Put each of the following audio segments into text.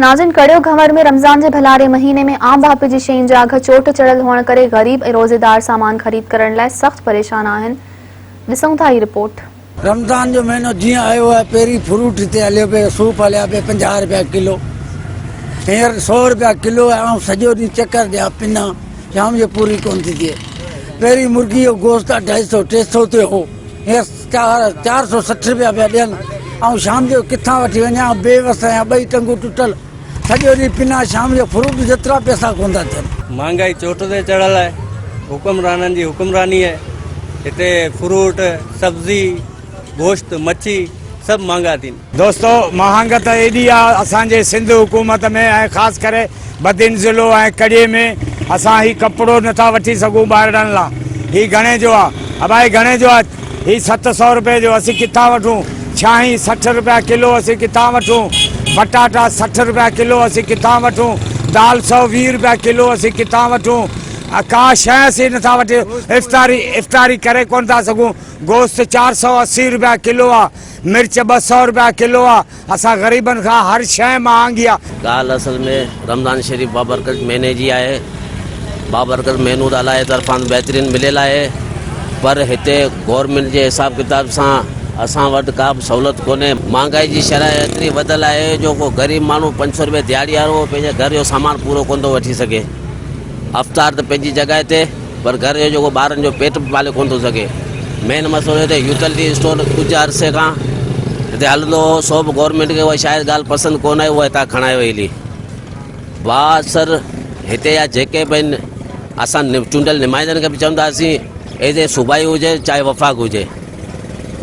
ناظرين ڪڙيو گهنور ۾ رمضان جي ڀلاري مهيني ۾ عام واهپي جي شين جا اگهه چوٽ چڙهيل هئڻ ڪري غريب ۽ روزيدار سامان خريد ڪرڻ لاء سخت پريشان آهن ڏسون ٿا هي رپورٽ. رمضان جو مهينو جيئن آيو آهي پهرين فروٽ هتي هليو پئي صوف هليا پئي 50 رپيا ڪلو هينئر 100 رپيا ڪلو آهي آئون سڄو ڏينهن چڪر ڏيان پنا شام جو پوري ڪون ٿي ٿئي پهرين مرغي جو گوشت اڍائي سو 300 تي هو هينئر 460 رپيا پيا ڏين، آئون شام جو ڪٿان وٺي وڃان، آئون بي وس آهيان، ٻئي ٽنگون ٽٽل، سڄو ڏينهن پنان، شام جو فروٽ جيترا پئسا ڪونه ٿا ٿين. مهانگائي چوٽ تي چڙهيل آهي، حڪمرانن جي حڪمراني آهي، هتي فروٽ، سبزي، گوشت، مڇي سڀ مهانگا ٿين. دوستو مهانگ ته ايڏي آ اسان جي سنڌ حڪومت ۾ ۽ خاص ڪري بدين ضلعو ۽ ڪڙي ۾ اسان هي ڪپڙو نٿا وٺي سگهون ٻارڙن لا هي گهڻي جو آ ابا هي گهڻي جو آ هي 700 روپئي جو اسين ڪٿان وٺون ڇانهين 60 روپيا ڪلو اسين ڪٿان وٺون بٽاٽا 60 روپيا ڪلو اسين ڪٿان وٺون دال 120 روپيا ڪلو اسين ڪٿان وٺون ڪا شيء اسين نٿا وٺي افطاري افطاري ڪري ڪونه ٿا سگهون گوشت 480 روپيا ڪلو آ مرچ 200 رپيا ڪلو آ اسان غريبن کان هر شيء مهانگي آ. ڳالهه اصل ۾ رمضان شريف بابرڪت مهيني جي آهي. بابرڪت مهينو ته الله جي طرفان بهترين مليل آهي پر هتي گورنمينٽ جي حساب ڪتاب سان اسان وٽ ڪا به سهولت ڪونهي. مهانگائي جي شرح ايتري وڌل آهي جو ڪو غريب ماڻهو 500 رپيا ديهاڙي وارو پنهنجي گهر جو سامان پورو ڪونه ٿو وٺي سگهي. افطار ته پنهنجي جڳهه تي. پر گهر جو جيڪو ٻارن جو پيٽ به پالي ڪونه ٿو سگهي. مين مسئلو هتي يوٽلٽي اسٽور ڪجهه عرصي کان هتي هلندو هو سو به گورنمينٽ کي اها شايد ڳالهه پسند ڪونه آئي اها هتان کڻائي وئي هلي. بااثر هتي جا جيڪي به آهن اسان چونڊيل نمائندن کي به چونداسين ايز اي صوبائي هجي چاهي وفاق هجي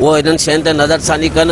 اهو هنن شين تي نظر ثاني ڪن.